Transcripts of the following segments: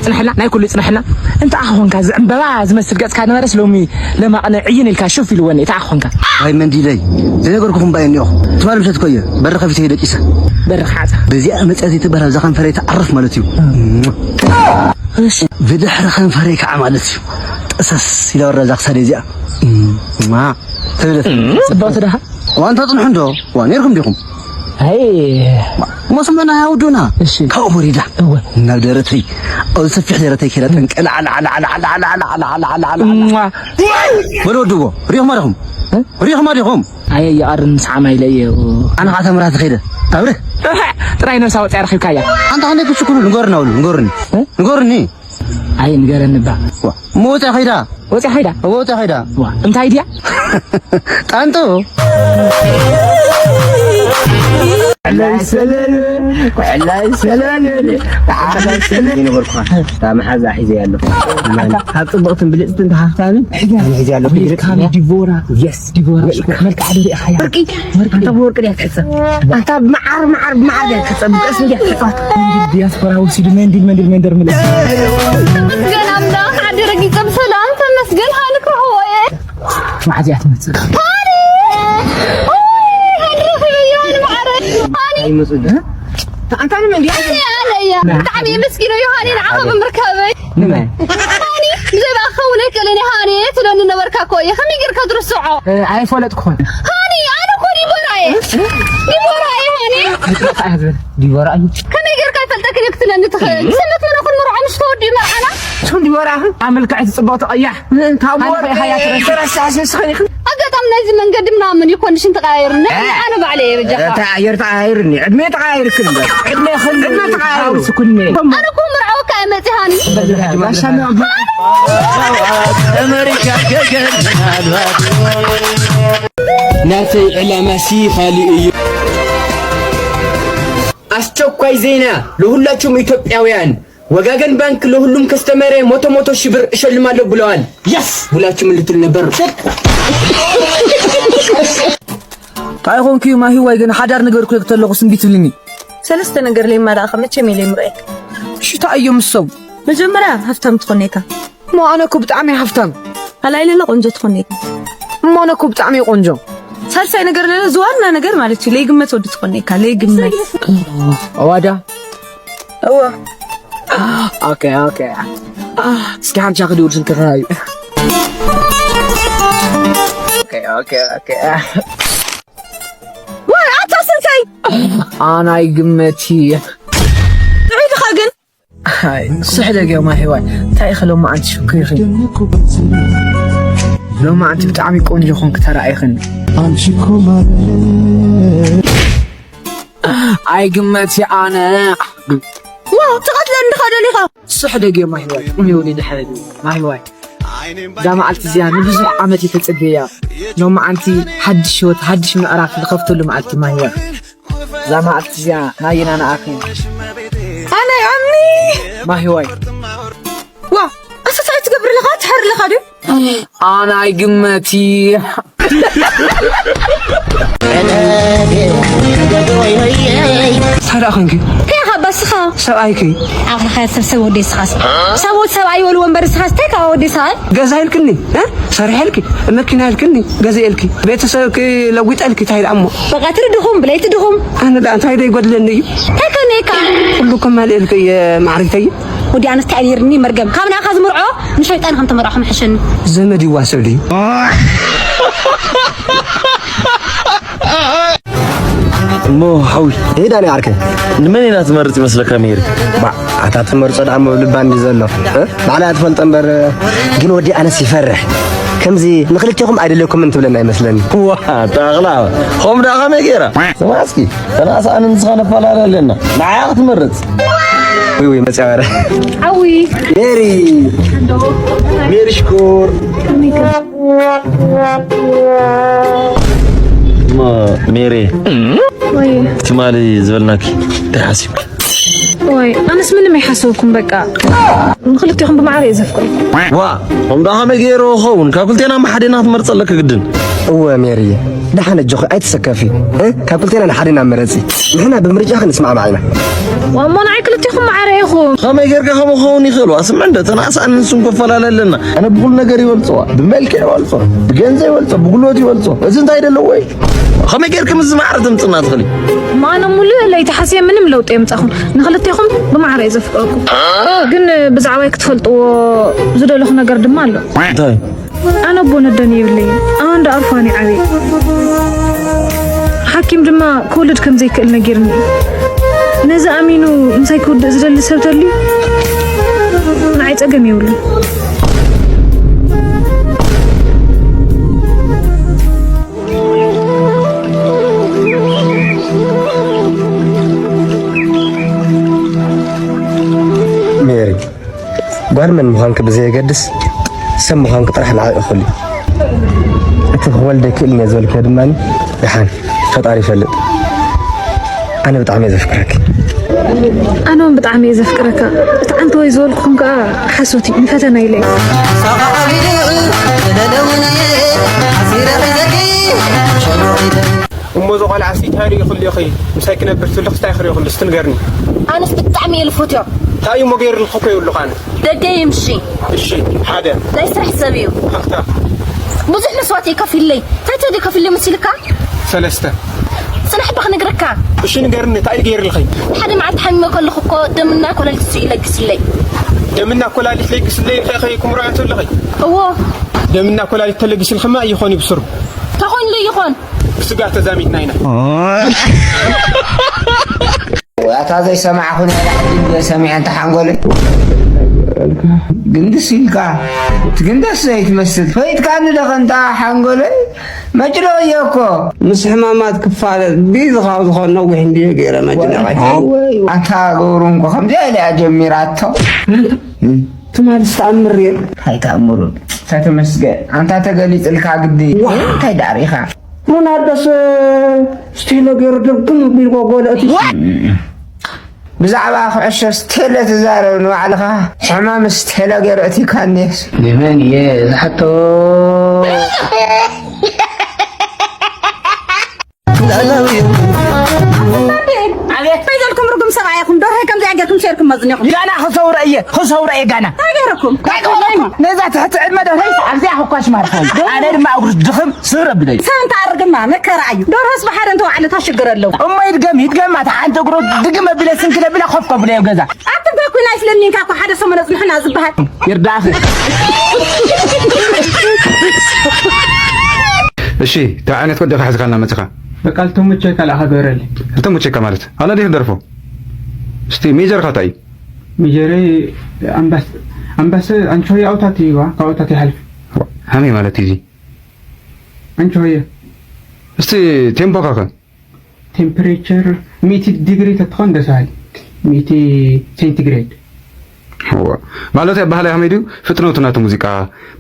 ጽንሕና ናይ ኩሉ ጽንሕና እንተ ኣኾንካ ዝዕምበባ ዝመስል ገጽካ ነበረስ ሎሚ ለማቕነ ዕይን ኢልካ ሹፍ ኢልወኒ እታ ኣኾንካ። ኣይ መንዲለይ፣ ዝነገርኩኹም ባይ እኒኦኹም። ትማሊ ምሸት እኮ እየ በሪ ከፊተ እየ ደቂሰ። በሪ ክሓጻ። በዚኣ መጽያ ዘይትበሃል ኣብዛ ከንፈረይ ትዓርፍ ማለት እዩ። እሺ። ብድሕሪ ከንፈረይ ከዓ ማለት እዩ። ጥሰስ ኢላ ወረዳ እዛ ክሳደይ እዚኣ። ማ ተብለት። ጽብቕቲ ደኻ? ዋንታ ጽንሑ እንዶ? ዋ፣ ነይርኩም ዲኹም? ኣይ። ሞስመና ያውዱና። እሺ። ካብኡ ወሪዳ። እወ። ናብ ደረተይ። ኣብ ሰፊሕ ደረተይ ከይዳ ጠንቀል፣ ዓላ፣ ዓላ፣ ዓላ። እሟ። በሉ ወድዎ። ሪኹም ኣለኹም? እ? ሪኹም ኣለኹም? ኣየ፣ ይቐርን ሰዓማ ኢለ እየ። ኣነ ኸዓ ተምራት ከይደ። ኣብረ። ጥራይ ነብሳ ወፂኣ ረኺብካያ። ኣንታ ከመይ ክትሽኩሉ? ንገሩና በሉ፣ ንገሩኒ። እ? ንገሩኒ። ኣይ፣ ንገረኒ እባ። ዋ፣ እሞ ወፂኣ ከይዳ። ወፂኣ ከይዳ? እሞ ወፂኣ ከይዳ። ዋ፣ እንታይ ድያ? ጣንጡ። ዕላይ ሰለል፣ ዕላይ ሰለል፣ ዕላይ ሰለል። ይነበርኩኻ። እታ መሓዛ ሒዘ ኣለኹ። ካብ ጽብቕትን ብልጽትን ተሃፍታምን ሒዘ ኣለኹ። ዲቦራ። የስ፣ ዲቦራ። መልክዓ ዶ ሪኢኻያ? ወርቂ፣ ወርቂ። ኣንታ ብወርቂ ድያ ትሕጸብ? ኣንታ ብመዓር፣ መዓር፣ ብመዓር ድያ ትሕጸብ? ቀስ እንድያ ትሕጸብ። ዲያስፖራ ወሲዱ መንዲል፣ መንዲል፣ መንደር ምልእ። ተመስገን ኣምላኽ፣ ዓዲ ረጊጸ ብሰላም ተመስገን። ሃኒ ክረኽቦ እየ። መዓዝ እያ ትመጽእ? ሃኒ! ኦይ፣ ሃኒ ረኺበዮ፣ ሃኒ መዓረይ። ሃኒ! ኣይመጽእን። ኣንታ ንመን ድያ? ሃኒ፣ ኣነ እያ። ብጣዕሚ እየ መስኪኖ፣ ዮሃኒ፣ ንዓኻ ብምርካበይ። ንመን? ሃኒ፣ ብዘይ ብኣኻ ክኸውን ኣይክእልን እየ፣ ሃኒ፣ ትብለኒ ነበርካ እኮ እየ። ከመይ ጌርካ ትርስዖ? እ፣ ኣይፈለጥኩኹን። ሃኒ፣ ኣነ እኮ ዲቦራ እየ። ዲቦራ እየ፣ ሃኒ። ኣይትረሳዕ እያ ትብል። ዲቦራ እዩ። ከመይ ጌርካ ኣይፈልጠክን እየ ክትብለኒ ትኽእል? ሰንበት መነ ክንምርዖ ምሽ ተወዲኡ መርዓና? ሽኹም ዲቦራ፣ ኣመልክዕቲ ጽብቕቲ ቀያሕ። ምእንታ ኣነ ወርቂ ከይሃያ ትረስዕ። ትረሳዕ ንስኽን ኢኽን። ኣጋጣሚ ናይዚ መንገዲ ምናምን እዩ ኮንዲሽን ተቀያይሩ። እ። ኣነ ባዕለይ እየ በጃኻ። ተቀያየር፣ ተቀያይርኒ። ዕድመ ተቀያይርክን እምበር። ዕድመ ይኽእል። ዕድመ ተቀያይሩ። ስኩኒ። ኣነ እኮ ምርዓወካ እየ መጺእ ሃኒ። ጋሻ ነው። ኣመሪካ ገገን ምናልባት። ናተይ ዕላማ ሲ ኻሊእ እዩ። አስቸኳይ ዜና ለሁላችሁም ኢትዮጵያውያን፣ ወጋገን ባንክ ለሁሉም ከስተመሬ ሞቶ ሞቶ ሺህ ብር እሸልማለሁ ብለዋል። የስ! ሁላችሁም ልትል ነበር። እንታይ ኾንኪ ማሂዋይ፣ ግን ሓዳር ንገርኩ ተለኹስ እምቢ ትብልኒ? ሰለስተ ነገር ለይማላእኸ መቸም እየ ለይምርኤክ። እሺ፣ እንታይ እዮም እሶም? መጀመርያ ሃፍታም ትኾን እካ። እሞ ኣነ እኮ ብጣዕሚ ሃፍታም። ካልኣይ ለለ ቆንጆ ትኾን እካ። እሞ ኣነ እኮ ብጣዕሚ ቆንጆ። ሳልሳይ ነገር ለለ ዝዋና ነገር ማለት እዩ፣ ለይግመት ወዲ ትኾን እካ፣ ለይግመት። ኣዋዳ። እዋ። ኦኬ፣ ኦኬ። እስኪ ሓምሻ ክድውል ስልክኻ እዩ። ኦኬ፣ ኦኬ፣ ኦኬ። ወይ፣ ኣታ ስንተይ? ኣናይ ግመቲ። ጥዑይ ድኻ ግን? ኣይ፣ ስሕደግ እዮም ኣሕዋይ። እንታይ ኢኺ ሎማዓንቲ ሽኩር ኢኺ? ሎማዓንቲ ብጣዕሚ ቆንጆ ኾንክ ተራኢኽኒ። ኣይ ግመቲ ኣነ። ዋው፣ ትቐትለኒ ዲኻ ደሊኻ? ስሕደግ እዮም ኣሕዋይ። ቁም ይውሊ ድሕሪ ኣሕዋይ። እዛ መዓልቲ እዚኣ ንብዙሕ ዓመት እየ ተጸብየያ። ሎማዓንቲ ሓድሽ ህይወት፣ ሓድሽ ምዕራፍ ዝኸፍተሉ መዓልቲ ማሂዋይ። እዛ መዓልቲ እዚኣ ናይና ንኣኺ። ኣነ ኣምኒ። ማሂዋይ። ዋ፣ ኣሰሳይ ትገብር ኣለኻ፣ ትሕር ኣለኻ ድዩ? ኣናይ ግመቲ። እንታይ ደኣ ኾንኪ? እንታይ ኢኻ በስኻ? ሰብኣይኪ? ኣኽልኻ ሰብ ሰብ ወዲ ስኻስ። ሰብ ወዲ ሰብኣይ ይበልዎ እምበር ስኻስ እንታይ ካብ ወዲ ሰብኣይ? ገዛ ኢልክኒ፣ እ? ሰሪሐልኪ፣ መኪና ኢልክኒ፣ ገዚኤልኪ፣ ቤተሰብኪ ለዊጠልኪ፣ እንታይ ደኣ እሞ? በቃ ትሪ ድኹም፣ ብለይቲ ድኹም። ኣነ ደኣ እንታይ ዶ ይጎድለኒ እዩ? እንታይ ከመይካ? ኩሉ ከማልኤልኪ እየ ማዕሪተይ። ወዲ ኣነስታይ ነይርኒ መርገም። ካብ ንኣኻ ዝምርዖ ንሸይጣን ከም ተመርዖ ከም ሕሸኒ። ዘመድ ይዋሰብ ድዩ? እሞ ሓዊ፣ ይሄ ዳኒ ዓርከይ፣ ንመን ኢና ትመርጽ ይመስለካ ሜሪ? ባ፣ ኣታ ትመርጾ ደኣ እሞ ልባ እንዲ ዘሎ፣ እ? ባዕላ ትፈልጦ እምበር፣ ግን ወዲ ኣነስ ይፈርሕ። ከምዚ ንኽልቴኹም ኣይደለኩምን ትብለና ይመስለኒ። ዋ፣ ታኽላ፣ ኾም ደኣ ኸመይ ገይራ? ስማ እስኪ፣ ተናሳእን ንስኻ ነፈላለ ኣለና። ንዓያ ክትመርጽ። ወይ ወይ፣ መጽያ ወረ። ሓዊ። ሜሪ። ሜሪ ሽኮር። እማ ሜሪ፣ ወይ። ትማሊ ዝበልናኪ እንታይ ሓሲብኪ? ወይ፣ ኣነስ ምንም ኣይሓሰብኩን፣ በቃ። ንኽልቴኹም ብማዕረ እየ ዘፍቅረኩም። ዋ፣ ከምዳ ከመይ ገይሩ ኸውን? ካብ ክልቴና እማ ሓዴና ክትመርጸለኪ ግድን። እወ ሜሪየ፣ ደሓን ኣጆኺ ኣይትሰከፊ። እ? ካብ ክልቴና ንሓደ ኢና መረጺ። ንሕና ብምርጫኺ ንስማዕማዕ ኢና። ዋሞ ንዓይ ክልቴኹም ማዕረ ኢኹም። ከመይ ጌርካ ከምኡ ክኸውን ይኽእል? ዋ ስምዕ እንደ ተናሳእን ንሱን ክፈላለ ኣለና። ኣነ ብኹሉ ነገር ይበልጾ፣ ብመልክዕ ይበልጾ፣ ብገንዘብ ይበልጾ፣ ብጉልበት ይበልጾ። እዚ እንታይ ደለዎ እዩ? ከመይ ጌርኪ ምስዚ ማዕረ ተምጽና ትኽእሊ? ኣነ ሙሉእ ለይቲ ሓስየ ምንም ለውጢ የምጻኹም። ንኽልቴኹም ብማዕረ እየ ዘፍቅረኩም። ግን ብዛዕባይ ክትፈልጥዎ ዝደለኹ ነገር ድማ ኣሎ። እንታይ? ኣነ ኣቦ ነደን የብለይን። ኣወን ደኣ ኣርፋን እዩ ዓብየ። ሓኪም ድማ ክወልድ ከም ዘይክእል ነጊርኒ። ነዚ ኣሚኑ ምሳይ ክውድእ ዝደሊ ሰብ ተልዩ ንዓይ ጸገም የብሉን። ሜሪ፣ ጓል መን ምዃንኪ ብዘየገድስ፣ ሰብ ምዃንኪ ጥራሕ ንዓይ እኹል እዩ። እቲ ክወልደ ክእልን እየ ዝበልክዮ ድማ ደሓን ፈጣሪ ይፈልጥ። ኣነ ብጣዕሚ እየ ዘፍቅረኪ። ኣነ እውን ብጣዕሚ እየ ዘፍቅረካ። እቲ ዓንተወይ ዝበልኩኹም ከኣ ሓሶት እዩ፣ ንፈተና ኢለ እየ። እሞ እዞ ቆልዓ ሲ እንታይ ሪኢኽሉ ኢኺ? ምሳይ ክነብር ትብሊ እንታይ ክሪኢኽሉ እስቲ ንገርኒ። ኣነስ ብጣዕሚ እየ ልፈትዮ። እንታይ እሞ ገይርልኩ እኮ ይብሉኻ ኣነ። ደገ ይምሺ። እሺ፣ ሓደ። ናይ ስራሕ ሰብ እዩ። ኣፍታ። ብዙሕ መስዋእቲ ከፊለይ። እንታይ ተዲ ከፊለይ መሲልካ? ሰለስተ። ጽናሕ እባ ክነግረካ። እሺ ንገርኒ፣ እንታይ ገይርልኺ? ሓደ መዓልቲ ሓሚመ ከለኹ እኮ ደምና ኮላሊት እሱ ይለግስለይ። ደምና ኮላሊት ለግስለይ ኢልኺ ኢኺ ክምርዖ እንተለኺ? እዎ። ደምና ኮላሊት ተለጊስልክማ ይኾን ይብስሩ። ተኾይንሉ ይኾን? ብስጋ ተዛሚድና ኢና። ኣታ ዘይሰማዕኹ ናይ ላዕሊ እንድየ ሰሚዐ እንተ ሓንጎለይ። ግንድስ ኢልካ። ትግንደስ ዘይትመስል። ፈይጥካኒ ዶ ከንታ ሓንጎለይ? መጭለቕዮ እኮ። ምስ ሕማማት ክፋለጥ ቢዚ ካብ ዝኾን ነዊሕ እንድየ ገይረ መጭለቐይ። ኣታ ገብሩ እንኮ ከምዚኣ ኢላ እያ ጀሚራቶ። ትማልስ ተኣምር እየ። እንታይ ተኣምሩ? እንታይ ተመስገን። ኣንታ ተገሊጽልካ ግዲ። ዋ! እንታይ ዳሪኻ? ሮናልዶስ ስቴሎ ገይሩ ድርግም ኣቢልዎ ጎል እቲ። ብዛዕባ ኩዕሾ ስቴሎ ትዛረብ ንባዕልኻ። ሕማም ስቴሎ ገይሩ ኣእቲካኒ። ንመን እየ ዝሓቶ? ላላዊ። ኣቤት። እንታይ ዘልኩም ርጉም ሰብኣይ ኢኹም? ደርሆ ከምዚኣ ጌርኩም ሸርኩም መዝኒኹም። ጋና ክሰውረ እየ፣ ክሰውረ እየ ጋና። እንታይ ገይረኩም? እንታይ ገይረኩም? ነዛ ትሕቲ ዕድመ ደርሆ ኣብዚኣ ክኳሽ ማርኸው። ኣነ ድማ እግሩ ድኽም ስር ኣብለይ። ሰንታ ኣርግማ መከራ እዩ። ደርሆስ ብሓደ እንተዋዕለታ ሽግር ኣለዎ። እሞ ይድገም፣ ይድገማ፣ እታ ሓንቲ እግሩ ድግም ኣቢለ ስንክል ኣቢለ ኮፍ ከብለዮ ገዛ። ኣትንካ ኩናይ ስለሚንካ እኮ ሓደ ሰሙን ኣጽንሕና ዝበሃል። ይርዳእኺ። እሺ፣ እንታይ ዓይነት ወዲ ኢኻ ሒዝካልና መጺኻ? በቃ ልተመቸካ ለኣኻ ግበረለይ። ልተመቸካ ማለት? ኣነ ድየ ክደርፎ? እስቲ ሜጀርካ እንታይ እዩ? ሜጀረይ ኣምባስ-፣ ኣምባሰ-፣ ኣንቺሆየ ኣውታት እዩ፣ ካብ ኣውታት ይሓልፍ። ሃመይ ማለት እዩ እዚ? ኣንቺሆየ። እስቲ ቴምፖካ ከ? ቴምፕሬቸር ሚእቲ ዲግሪ ተትኾን ደስ በሃሊ። ሚእቲ ሴንቲግሬድ። እወ። ማለት ኣበሃላይ ከመይ ድዩ? ፍጥነቱ ናቱ ሙዚቃ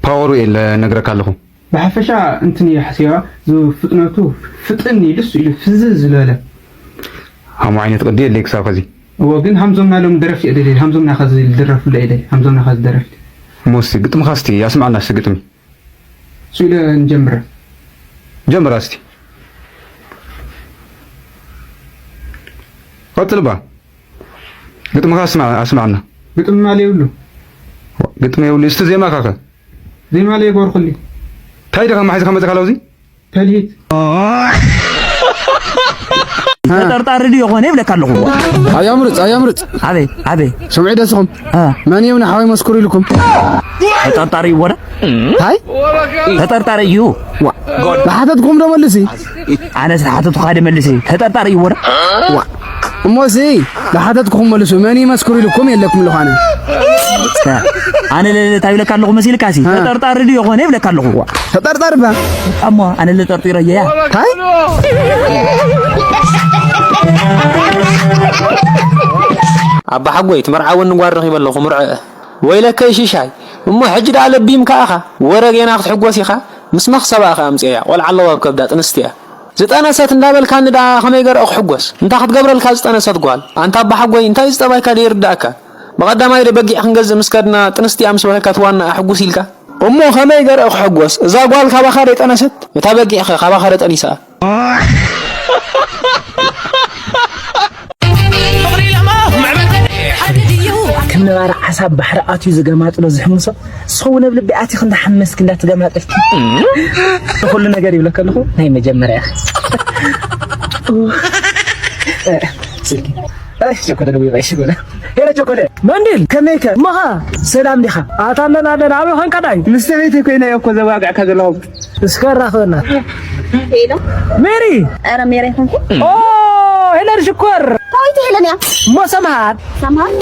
ፓወሩ እየ ነግረካ ኣለኹ። ብሓፈሻ እንትን እየ ሓሲባ፣ እዚ ፍጥነቱ ፍጥን ኢሉስ ኢሉ ፍዝዝ ዝበለ። ሃሞ ዓይነት ቅዲ የለይ ክሳብ ኸዚ። እወ፣ ግን ሃምዞምና ሎም ደረፍቲ እየ ደልየ፣ ሃምዞምና ኸዚ ዝድረፍሉ እየ ደልየ፣ ሃምዞምና ኸዚ ደረፍቲ። እሞ እስቲ ግጥምኻ እስቲ ኣስምዓና እስቲ ግጥሚ። እሱ ኢለ ንጀምር። ጀምር እስቲ። ቀጽል ባ። ግጥምኻ ኣስምዓ-፣ ኣስምዓና። ግጥሚ ማለ የብሉ። ግጥሚ የብሉ። እስቲ ዜማኻ ከ? ዜማ ለየጎርኩልኝ። እንታይ ደኻ ማሒዝካ መጺኻ ኣብዚ? ተልሂት። ተጠርጣሪ ድዩ ይኾን ይብለካ ኣለኹ። ኣያምርጽ፣ ኣያምርጽ። ኣበይ፣ ኣበይ? ስምዒ ደስኹም። እ። መን እዮም ንሓወይ መስክሩ ኢልኩም? ተጠርጣሪ እዩ ወረ? እንታይ? ተጠርጣሪ እዩ። ዋ፣ ዝሓተትኩም ዶ መልሲ? ኣነ ዝተሓተትኩኻ ዶ መልሲ? ተጠርጣሪ እዩ ወረ? ዋ። እሞሲ፣ ዝሓተትኩም መልሱ። መን ይመስክሩ ኢልኩም የለኩም ልዃነ። ኣነ ለለ እንታይ ይብለካ ኣለኹ መሲልካ ሲ? እ። ተጠርጣሪ ድዩ ይኾን ይብለካ ኣለኹ። ዋ። ተጠርጣሪ ባ። እሞ ኣነ ለጠርጢረዮ እያ። እንታይ? ኣባ ሓጎይ፣ ትመርዓወኒ ጓል ረኺበ ኣለኹ፣ ምርዐ። ወይለከይ ሽሻይ፣ እሞ ሕጂ ደኣ ለቢምካ ኢኻ፣ ወረ ጌና ክትሕጎስ ኢኻ፣ ምስ መኽሰባ ኢኻ ኣምጽኤያ፣ ቆልዓ ኣለዋ ኣብ ከብዳ፣ ጥንስቲ እያ። ዝጠነሰት እንዳበልካኒ ደኣ ከመይ ገርኦ ክሕጎስ? እንታይ ክትገብረልካ ዝጠነሰት ጓል? ኣንታ ኣባ ሓጎይ፣ እንታይ ዝጠባይካ ደይርዳእካ? ብቐዳማይ ዶ በጊዕ ክንገዝእ ምስ ከድና፣ ጥንስቲ እያ ምስ በለካ ትዋና ሕጉስ ኢልካ? እሞ ከመይ ገርእ ክሕጎስ? እዛ ጓል ካባኻ ደይጠነሰት? እታ በጊዕኸ ካባኻ ደጠኒሳ? ከም ነባሪ ዓሳ ባሕሪ ኣትዩ ዝገማጥሎ ዝሕምሶ፣ ንስኹም እውን ኣብ ልቢ ኣቲኺ እንዳሓመስኪ እንዳተገማጠልኪ። ንኹሉ ነገር ይብለካ ኣለኹ፣ ናይ መጀመርያ ኢኺ። ስልኪ። ኣይ፣ ቸኮለ ደው ይበል፣ ቸኮለ። ሄሎ፣ ቸኮለ። መንዲል፣ ከመይከ? እሞኻ? ሰላም ዲኻ? ኣታ ኣለና ኣለና፣ ኣበይ ኾንካ ዳይ? ምስ ሰበይተይ ኮይነ እየ እኮ ዘዋግዕካ ዘለኹ። እስከ ራኸና። ሄሎ። ሜሪ። ኧረ ሜሪ ኣይኮንኩ። ኦ፣ ሄለን ሽኮር። ታዊት ሄለን እያ። እሞ ሰምሃል። ሰምሃል።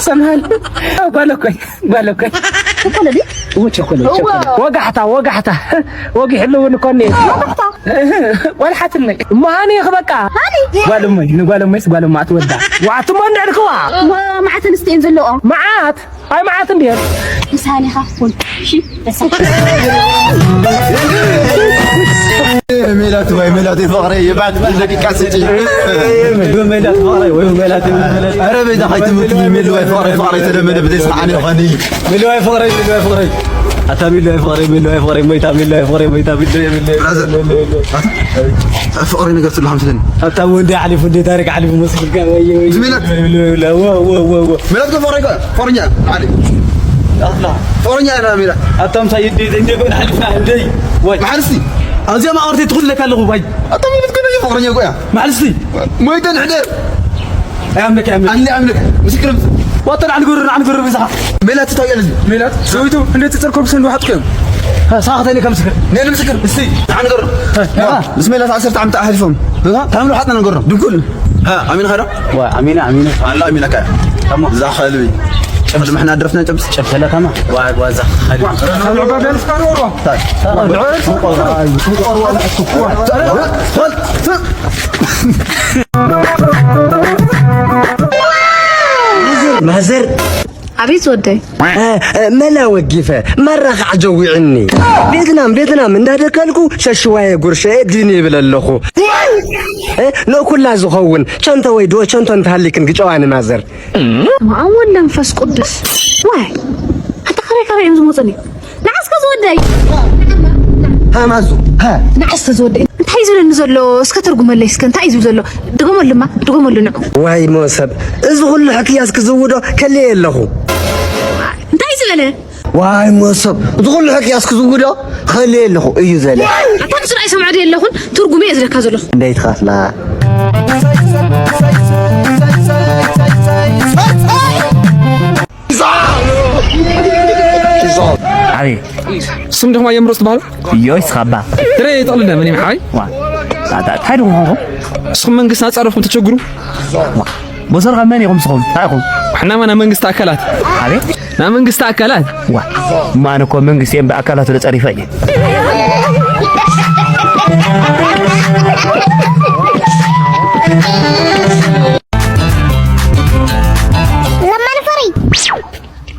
ሰምሃል። ጓል እኮ እየ፣ ጓል እኮ እየ። ቸኮለ ድዩ? እዎ፣ ቸኮለ፣ እዎ። ቸኮለ። ወጋሕታ፣ ወጋሕታ። ወጊሕ ህልውን እኮ እኔ። ወጋሕታ? ቆልሓትነይ። እሞ ሃኒ ኢኺ በቃ። ሃኒ? ጓል እሞይ፣ ንጓል እሞይስ ጓል እሞ ኣትወዳ። ዋዕትሞ እንድዕድክዋ። እሞ መዓት ኣንስተይን ዘለዎ። መዓት? ኣይ መዓት እንድየን። ምሳሌኻ ኩን። እሺ፣ ደሳ። ሜላት ወይ ሜላት ፍቕረይ፣ ይባክ ደቂቃ ስጪ። ሜላት ፍቕረይ ወይ ሜላት፣ ሜላት። ኧረ በይዛ ኸይትምቱኒ፣ ሜል ወይ ፍቕረይ፣ ፍቕረይ ተለመደ ብዘይ ሰዓኒ ኾኒ። ሜል ወይ ፍቕረይ፣ ሜል ወይ ፍቕረይ። ኣታ ሜል ወይ ፍቕረይ፣ ሜል ወይ ፍቕረይ፣ ሞይታ ሜል ወይ ፍቕረይ፣ ሞይታ ሜል ወይ፣ ሜል ወይ፣ ብራዘር። ሜል ወይ፣ ሜል ወይ። ፍቕሪ ነገር ትብሎ ሓምስለኒ። ኣታ ወንዲ ሓሊፉ፣ እንደ ታሪክ ሓሊፉ መስልካ፣ ወይ፣ ወይ። ዝሜላት። ወይ፣ ወይ፣ ወይ፣ ወ፣ ወ፣ ወ፣ ወ። ሜላት እኮ ፍቕሪ እኮ፣ ፍቕረኛ፣ ዓሊ። ኣላ። ፍቕረኛ ኢና ሜላት። ኣታ ምሳይ እንደ፣ እንደ ጎን ሓሊፍና፣ እንደ። ወይ። መሓልስቲ። ኣብዚኣ ማዕወርተይ ትኹን ለካ ኣለኹ፣ ወይ። ኣታ ሜላት እኮ ፍቕረኛ እኮ እያ። መሓልስቲ። ሞይተን ሕደር። ኣይ ኣምልክ፣ ኣይ ኣምልክ። ኣለ ኣምልክ። ምስክር ምስ-፣ ዋጠን ኣንገሩ፣ ኣንገሩ ብዛኻ። ሜላት ትታየል እዚ። ሜላት፣ ሰዊቱ፣ እንደ ትጽር ኮርፕስ እንደ ውሓጥ ከም። እ፣ ሳኽተኒ ከም ምስክር። ነን ምስክር። እስቲ፣ ኣንገሩ። እ፣ ዋ፣ እ። ምስ ሜላት ዓሰርተ ዓመት ኣሕሊፎም። እዛ? ታምሉ ሓጥና ነገር ነው። ድንኩል። እ፣ ኣሚን ኸዳ? ዋ፣ ኣሚን፣ ኣሚን። ኣላ ኣሚን ኣካ። ታሞ። እዛ ኸልቢ። ጨብስ ምሕና ድረፍና ጨብስ። ጨብሰላ ታማ። ዋ፣ ዋ፣ እዛ ኸልቢ። ታይ። ማዘር። ኣቤት ወደይ። እ፣ እ፣ መላ ወጊፈ፣ ማራ ኸዓ ጀዊዕኒ። ቬትናም፣ ቬትናም እንዳደከልኩ ሸሽዋየ ጉርሸየ ዲን ይብል ኣለኹ። እ፣ ንኩላ ዝኸውን ቸንቶ ወይ ድወ ቸንቶ እንተሃሊክን ግጨዋኒ ማዘር። እም፣ ኣብ ወልድ መንፈስ ቅዱስ። ዋይ፣ ኣታ ከረይ ከረይ እዮም ዝመፁኒ። ንዓ እስከ ዝወደይ። ሃ፣ ማዙ፣ ሃ። ንዓ እስከ ዝወደይ። እንታይ እዩ ዝብለኒ ዘሎ? እስከ ተርጉመለይ እስከ። እንታይ እዩ ዝብል ዘሎ? ድገመሉ ድማ፣ ድገመሉ ንዑ። ዋይ ሞሰብ፣ እዚ ኩሉ ሕክያስ ክዝውዶ ከልየ ኣለኹ። እንታይ እዩ ዝበለ? ዋይ ሞሰብ፣ እዚ ኩሉ ሕክያስ ክዝውዶ ከልየ ኣለኹ እዩ ዘለ። ኣታ ንሱ ንዓይ ሰምዖ ድየ ኣለኹን? ትርጉመ እየ ዝለካ ዘለኹ። እንደይ ትኸፍላ? ኣበይ? ስም ድኹም ኣየምሮስ ትበሃሉ? እዮ፣ ይስኻባ። ትረ ይጠቕልለ መን ይምሓይ? ዋ። ታ-፣ ታ-፣ እንታይ ድኹም ኾንኩም? ንስኹም መንግስትና ጻረፍኩም ተቸግሩ? ዋ። ቦሰር ካብ መን ኢኹም ንስኹም? እንታይ ኢኹም? ሕና ማና መንግስቲ ኣካላት። ኣበይ? ና መንግስቲ ኣካላት። ዋ። ማን እኮ መንግስቲ እዮም ብኣካላቱ ለጸሪፈ እየ። ለማን ፈሪ።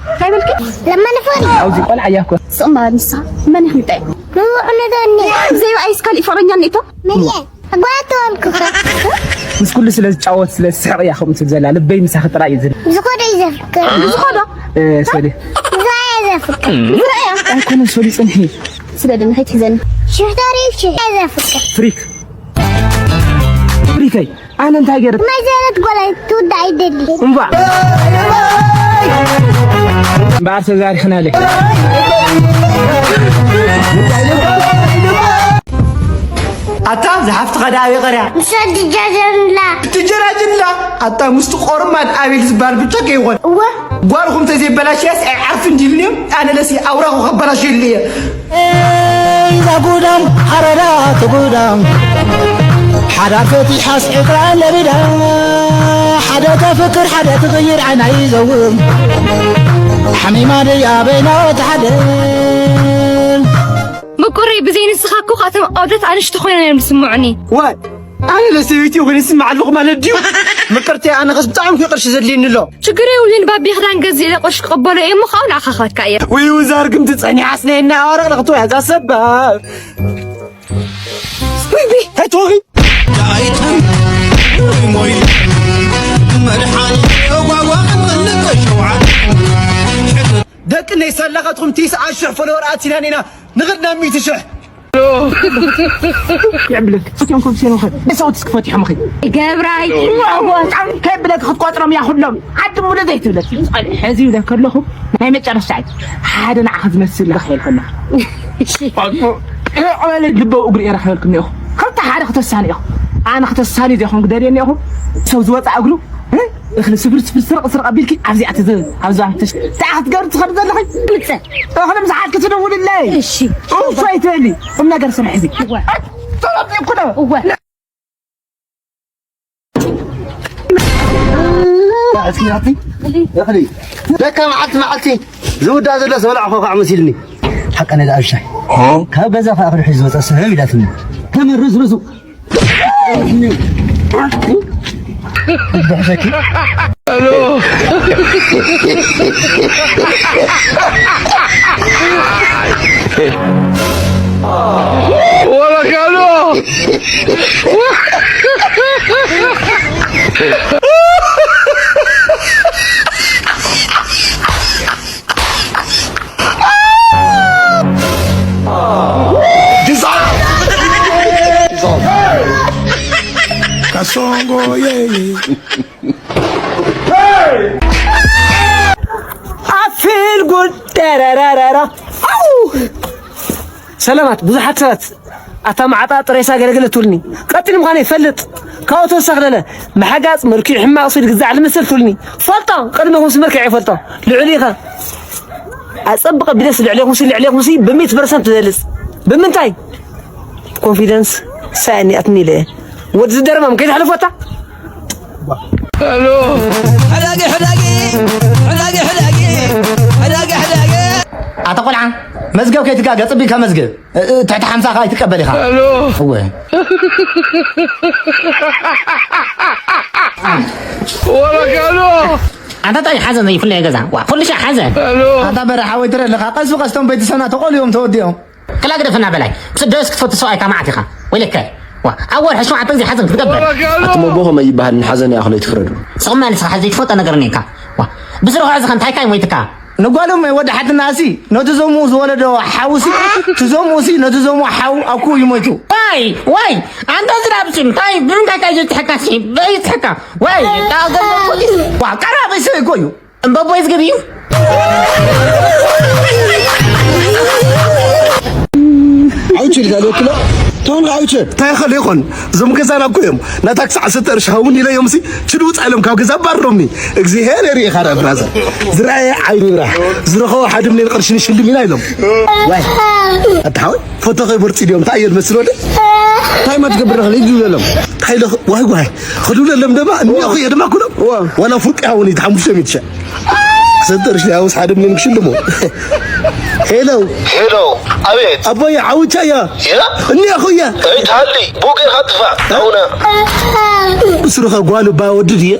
እንታይ በልኪ? ለማን ፈሪ። ኣብዚ ቆልዓ እያ እኮ። ስቕ ማለት ንስኻ። መን ኢኺ እንታይ? ንውዕ ነደኒ። ብዘይ ኣይስ ካሊእ ፍቕረኛ እኒኤቶ? መን እየ? ኣጓላት ተዋልኩኻ። ምስ ኩሉ ስለ ዝጫወት፣ ስለ ዝስሕቕ እያ ከምኡ ትብል ዘላ። ልበይ ምሳኺ ጥራይ እዩ ዝብል። ዝኸዶ እዩ ዘፍቅር። ዝኸዶ? እ፣ ሶሊ። ዝረኣየ ዘፍቅር። ዝረኣያ? ኣይኮነን ሶሊ፣ ጽንሒ። ስለ ደም ከይትሕዘኒ። ሽፍታሪ እሺ። ዘፍቅር። ፍሪክ። ፍሪከይ። ኣነ እንታይ ገይረ? ማይ ዘረት ጓል ኣይትውዳእ ኣይደሊ። እምባ። እምበኣር ተዛሪኽናለይ። ኣታ ዝሓፍትኻ ደኣ ኣበይ ቀርያ? ምስ ትጃጀንላ። ትጀራጅንላ? ኣታ ምስቲ ቆርማድ ኣቤል ዝበሃል ብቻ ከይኾን። እወ። ጓልኹም ተዘይበላሽያስ ኣይዓርፍን ዲልኒ? ኣነ ለሲ ኣውራኹ ከበላሽየሉ እየ። እዛ ጉዳም ሓረዳ ትጉዳም፣ ሓዳር ፈቲሓስ ዕጥራ ለቢዳ፣ ሓደ ተፍቅር ሓደ ትቕይር ዓይና ይዘውም፣ ሓሚማ ድያ በይና ትሓድር። ምቁረይ ብዘይ ንስኻ እኮ ካብቶም ኣውደት ኣንሽቲ ኮይኖም እዮም ዝስምዑኒ። ዋይ፣ ኣነ ለሰበይቲ ይኹን ይስምዓ ኣለኹ ማለት ድዩ? ምቅርቲ፣ ኣነ ኸስ ብጣዕሚ እኮ ቅርሺ ዘድልየኒ ኣሎ። ችግር የብሉን ባቢ፣ ክዳን ገዚእ ኢለ ቅርሺ ክቕበሎ እየ እሞ ካብኡ ንዓኻ ክህበካ እየ። ውይ፣ ውዛ ርግምቲ ጸኒሓስ ነይና ኣዋርቕ ንኽትወያ እዛ ሰብ። ውይ፣ ውይ፣ እንታይ ትወኺ? ዳይጠም፣ ሞይ፣ መድሓኒ፣ ጓጓ፣ ክልተ ሸውዓተ። ደቂ ናይ ሳላኻትኩም ቲስዓ ሽሕ ፎሎወር ኣቲናን ኢና ንኽድ ናብ ሚእቲ ሽሕ። ይዕብልክ እቶም ኮምሽን ኸ ሰውት እስክፈት ይሐምኺ ገብራይ ከብለክ ክትቆጥሮም እያ ኩሎም ዓዲ ሙሉ ዘይትብለክ ሕዚ ይብለክ ከለኹ ናይ መጨረሻ እዩ ሓደ ንዓኻ ዝመስል ረኺበልክ ኣለኹ ዕበለ ልበው እግሪ እየ ረኺበልኩም እኒኹ ክልተ ሓደ ክተሳኒ ኢኹ ኣነ ክተሳኒ ዘይኮንኩ ደልየ እኒኹ ሰብ ዝወፅእ እግሩ እኽሊ ስብር ስብር ስርቕ ስርቕ ኣቢልኪ ኣብዚኣ ትዘ ኣብዛ ትሽ ታ ክትገር ትኸድ ዘለኺ ምጸ እኽሊ ምሳሓት ክትደውልለይ እሺ ኡፍ ኣይትበሊ ቁም ነገር ስርሒ እዚ እወ ተረዲእኩ ዶ እወ ደካ መዓልቲ መዓልቲ ዝውዳ ዘሎ ዝበላዕኹ ከዓ መሲልኒ ሓቀነ ደኣ ብሻይ ካብ ገዛ ከዓ ክድሕዩ ዝወፀ ስሕብ ኢላትኒ ተመርዝርዙ Hola, Carlos. Kasongo yeye. ኣፊል ጉድ ደረረረረ ሰላማት ብዙሓት ሰባት ኣታ መዓጣ ጥሬሳ ገለገለ ትብልኒ ቀጢን ምዃነ ይፈልጥ ካብኡ ተወሳኺ ደለ መሓጋፅ መልክዕ ሕማቕ ስል ግዛዕ ልምስል ትብልኒ ፈልጦ ቅድመ ኩምሲ መልክዕ ይፈልጦ ልዕሉ ኢኻ ኣፀብቐ ቢለስ ልዕሌኹምሲ ልዕሌኹምሲ ብሚት ፐርሰንት ትበልፅ ብምንታይ ኮንፊደንስ ሳእኒ ኣትኒ ኢለ ወዲ ዝደረማም ከይትሕልፎታ ኣታ ቆልዓ መዝገብ ከይትጋገ ጽቢካ መዝገብ ትሕቲ ሓምሳ ከኣ ይትቀበል ኢኻ እወ ኣንታ ታይ ሓዘን ዘይፍለየ ገዛ ዋ ኩሉ ሻዕ ሓዘን ኣንታ በረ ሓወይ ትረ ኣለኻ ቀስ ብቀስቶም ቤተሰብና ተቆልዮም ተወዲኦም ክላ ግደፈና በላይ ምስ ደስ ክትፈቱ ሰብኣይካ መዓት ኢኻ ወይለከ ዋ ኣብ ወርሒ ሸውዓተ ግዜ ሓዘን ክትገብር ኣቲ ሞቦ ከመይ ይበሃል ንሓዘን ይኣኽሎ ይትፍረዱ ስቕ መልስኻ ዘይትፈልጦ ነገር እኒካ ዋ ብስሩ ከዕዚ ከም ታይካ ይሞይትካ ንጓሎም ወዲ ሓትናሲ ነቲ ዘምኡ ዝወለዶ ሓውሲ ትዘምኡሲ ነቲ ዘምኡ ሓው ኣኩ ይሞይቱ ዋይ ዋይ ኣንታ ዝራብሲ እንታይ ብምንታይ ታይ ዘትሕካሲ በይትሕካ ዋይ ዋ ቀራበይ ሰ ይኮዩ እምበቦይ ዝግብ እዩ ዓውች ኢልካ ልወክሎ ተውን ዓውች እንታይ ይኸል ይኾን እዞም ገዛና እኮ እዮም ናታ ክሳዕ ሰተ ቅርሺ ኸውን ኢለ እዮም ሲ ችድ ውፃ ኢሎም ካብ ገዛ ባሮምኒ እግዚኣብሔር የርኢ ኢኻ ዳ ብራዘር ዝረኣየ ዓይኒ ይብራህ ዝረኸቦ ሓደ ሚሊዮን ቅርሺ ንሽልም ኢና ኢሎም ዋይ ኣታ ሓወይ ፎቶ ከይበርፂ ድዮም እንታይ እየ ዝመስል ወደ እንታይ መትገብር ኽልይ ድብለሎም እንታይ ኢለ ዋይ ዋይ ኽድብለሎም ደማ እኒኦ ኽየ ድማ ኩሎም ዋላ ፉርቂ ሃውን እዩ ሓሙሽተ ሚእቲ ሸሕ ሰንጠርሽ ያውስ ሓደ ምን ክሽልሞ ሄሎ ሄሎ አቤት አባዬ አውቻያ ያ እኒ አኹያ እይ ታሊ ቡጌ ኻጥፋ አውና ብስሩኸ ጓሉ ባወድድ እየ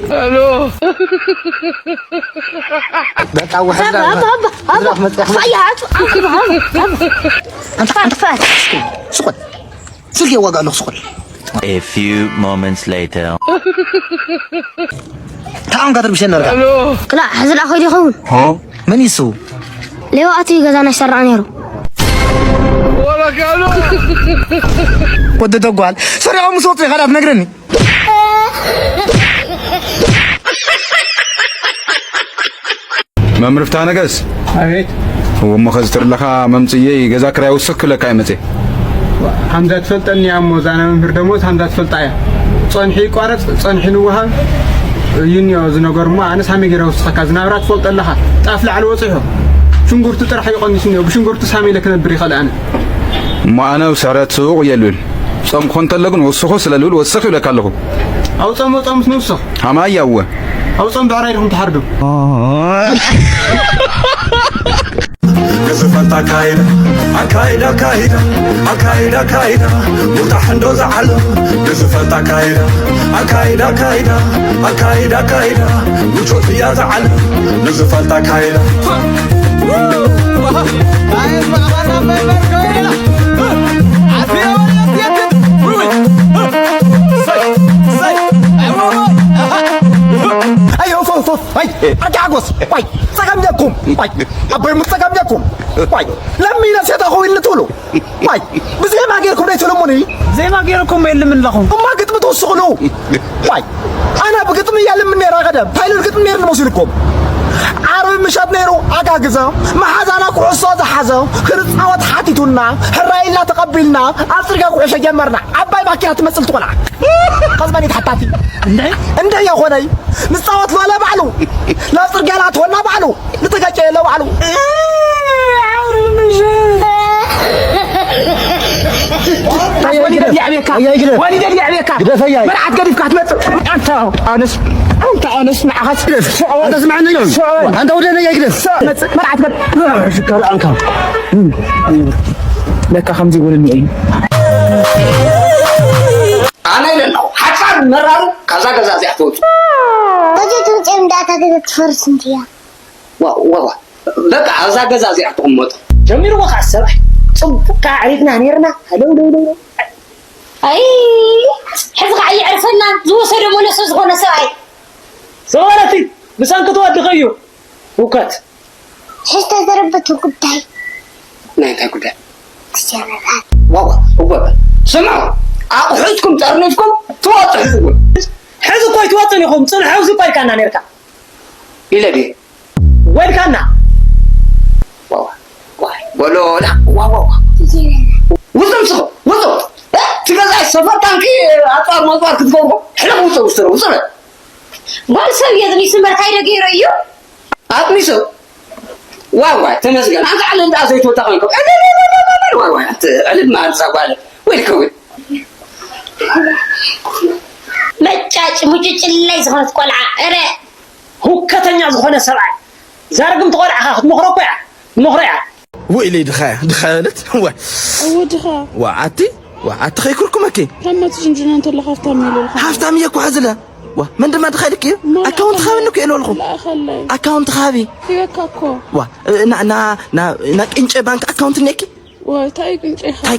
በቃ ወሐዛ ፋያ ስቆል ስልክ የዋጋ ኣለኹ ስቆል A few moments later. ታም ጋድር ብሸን ነርጋ ክላ ሕዝላ ኸይዱ ይኸውን መን ይሱ ሌባ ኣትዩ ገዛና ይሰርቕ ነይሩ ወዲ ደጓል ሰሪዖም ምስ ወፁ ኢኻ ትነግረኒ መምህር ፍትሐ ነገስ ኣቤት እሞ ኸዚ ትርለኻ መምፅየይ ገዛ ክራይ ውስኽ ክለካ ይመፅእ ሓምዛ ትፈልጠኒ እያ እሞ እዛ ናይ መምህር ደሞዝ ሓምዛ ትፈልጣ እያ ፀንሒ ይቋረፅ ፀንሒ ንወሃብ እዩ እኒኦ እዚ ነገር እሞ ኣነስ ሃመይ ገይረ ውስኸካ ዝናብራ ትፈልጦ ኣለኻ ጣፍ ላዕሊ ወፂሑ ሽንጉርቲ ጥራሕ እዩ ቀኒሱ እኒኦ ብሽንጉርቲ ሳመ ኢለ ክነብር ይኽእል ኣነ እሞ ኣነ ስዕረት ስውቕ እየ ልብል ጾም ክኾን እንተሎ ግን ወስኹ ስለ ልብል ወስኽ ይብለካ ኣለኹ። ኣውጾም ኣውጾም ምስ ንውስኽ። ሃማያ እወ። ኣውጾም ብዕራይ ዲኹም ትሓርዱ። ንዝፈልጥ ኣካይዳ ኣካይዳ ኣካይዳ ኣካይዳ ኣካይዳ ውጣሕ እንዶ ዝዓሎ ንዝፈልጥ ኣካይዳ ኣካይዳ ኣካይዳ ኣካይዳ ኣካይዳ ምቾት እያ ዝዓሎ ንዝፈልጥ ኣካይዳ ዋይ ኣርኪ ሓጎስ ዋይ ጸገም ጀኩም ዋይ ኣቦይ ሙት ጸገም ጀኩም ዋይ ለሚነ ሴታ ኾይል ትብሉ ዋይ ብዜማ ጌርኩም ደይ ትልሙኒ። ዜማ ጌርኩም የልምን ኣለኹም። እማ ግጥሚ ትውስኽሉ ዋይ ኣነ ብግጥሚ እያ ልምን ነይራ ቀደም ታይሉን ግጥሚ ነይርኒ መሲልኩም። ዓርቢ ምሸት ነይሩ ኣጋግዘ መሓዛና ኩዕሶ ዝሓዘ ክንፃወት ሓቲቱና ሕራይ ኢልና ተቐቢልና ኣብ ፅርግያ ኩዕሾ ጀመርና። ዓባይ ማኪና ትመስል ትኾና። ቀዝመኒ ተሓታቲ እንደ እንደ የኾነይ ንፃወት ሎለ ባዕሉ ናብ ፅርግያ ላትወና ባዕሉ ንተጋጨ የለ ባዕሉ። ወሊደ ዲያቤካ ወሊደ ዲያቤካ ግደፈያ። መርዓት ገዲፍካ ትመፅእ ኣንታ ኣነስ ኣንታ ኣነስ ንዓኻስ ግደፍ። ኣንታ ስምዓኒ ኢሎም። ኣንታ ወደ ነያ ግደፍ። መርዓት ገድ ሽካል ኣንካ ለካ ከምዚ ይጎነኒ እዩ። ኣነ ኢለ ኣለኹ ሓጻር መራሩ ካብዛ ገዛ እዚኣ ትወፁ። በጀት ውፅኦም ዳታ ገዛ ትፈርስ እንትያ። ዋ ዋ ዋ በቃ ኣብዛ ገዛ እዚኣ ትቕመጡ። ጀሚርዎ ከዓ ሰብኣይ ጽቡቅ ከዓ ዓሪፍና ነይርና። ለው ለው ለው ለው። ኣይ ሕዚ ከዓ ይዕርፈና ዝወሰዶ መለሶ ዝኾነ ሰብኣይ። ሰባረቲ ምሳን ክትወድኸ እዩ ውከት። ሕዝተ ዘረበቱ ጉዳይ ናይ እንታይ ጉዳይ? ትጀረራት። ዋዋ እወ ስምዑ ኣቑሑትኩም ጠርኒፍኩም ትወጡ ሕዝቡ። ሕዚ እኮ ኣይትወፅን ኢኹም ፅንሐ ኣብዚ እኮ ኢልካና ነርካ። ኢለ ድየ ወድካና። ዋዋ ዋይ ወሎላ ዋዋ ውፁ ምስኹ ውፁ። እቲ ገዛይ ሰፈር ታንኪ ኣፅዋር መፅዋር ክትገብሩ ሕለፍ ውፁ ውስሩ ውፁ በል። ጓል ሰብ የጥኒሱ መርካይ ደገይሮ እዩ። ኣጥኒሱ ዋዋ ተመስገን ኣንተ ዓለም ደኣ ዘይትወጣ ኮንኩም። ዋዋ ዕልል ማርፃ ጓል ወይ ከውን። መጫጭ ሙጭጭላይ ዝኾነት ቆልዓ እረ ሁከተኛ ዝኾነ ሰብኣይ ዛርግም ትቆልዓኻ ክትመኽሮ እኮ እያ ክትመኽሮ እያ። ወይለይ ድኻ ድኻ ለት ወ እወ ድኻ ዋ ኣቲ ዋ ኣቲ ኸይኩርኩመኪ ካብ መት ጅንጅና እንተሎ ሃፍታም ይልልካ። ሃፍታም እየ እኮ ሕዝለ ዋ መን ድማ ድኻ ኢልክ እዩ። ኣካውንት ኻብኒ እኮ ኢልወልኹ። ኣካውንት ኻቢ ሂበካ እኮ ዋ ና ና ና ና ቅንጨ ባንክ ኣካውንት ነኪ። ታይ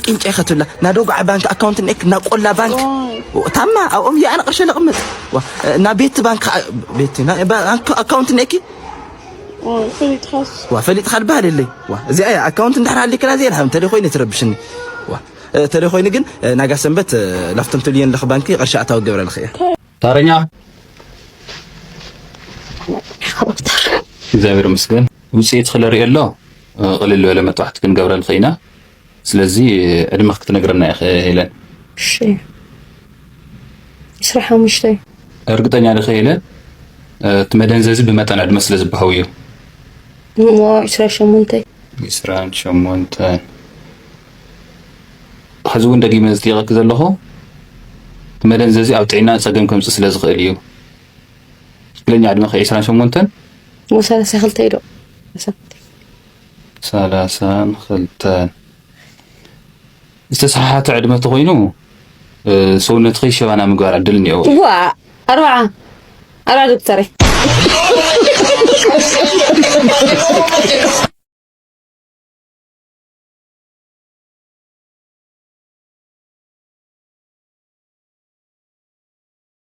ቅንጨ ኸትብላ ና ዶጓዕ ባንክ ኣካውንት ነክ ና ቆላ ባንክ። ታማ ኣብኦም እየ ኣነ ቅርሸ ለቕምጥ። ና ቤት ባንክ ቤት ኣካውንት ነኪ። ፈሊጥኻ ድበሃል የለይ። እዚኣ እያ ኣካውንት እንዳሕር ሃሊክና እዚኣ ድሃብ እንተደ ኮይኑ ትረብሽኒ። ተደ ኮይኑ ግን ናጋ ሰንበት ላፍቶም ትብልየን ለኽ ባንኪ ቅርሺ ኣታዊ ገብረልኽ እያ። ታረኛ እግዚኣብሔር ይመስገን። ውፅኢት ክለ ርእዮ ኣሎ። ቅልል ዝበለ መጥባሕቲ ክንገብረልኺ ኢና። ስለዚ ዕድመ ክትነግረና ኢኺ ሄለን። እሺ። ዕስራ ሓሙሽተ። እርግጠኛ ዲኺ ሄለን? እቲ መደንዘዚ ብመጠን ዕድመ ስለ ዝበሃው እዩ። እሞ ዕስራ ሸሞንተ። ዕስራን ሸሞንተን። ሕዚ እውን ደጊመ ዝጥይቐኪ ዘለኹ እቲ መደንዘዚ ኣብ ጥዕና ፀገም ከምፅእ ስለ ዝኽእል እዩ። ትክክለኛ ዕድመኺ ዕስራን ሸሞንተን? እሞ ሰላሳ ክልተ እዩ ዶ? ሰላሳን ክልተን። ዝተሰሓሓተ ዕድመ ተኾይኑ ሰውነትኺ ሸባና ምግባር ዕድል እኒኦ። እዋ ኣርባዓ ኣርባዓ ዶክተረይ።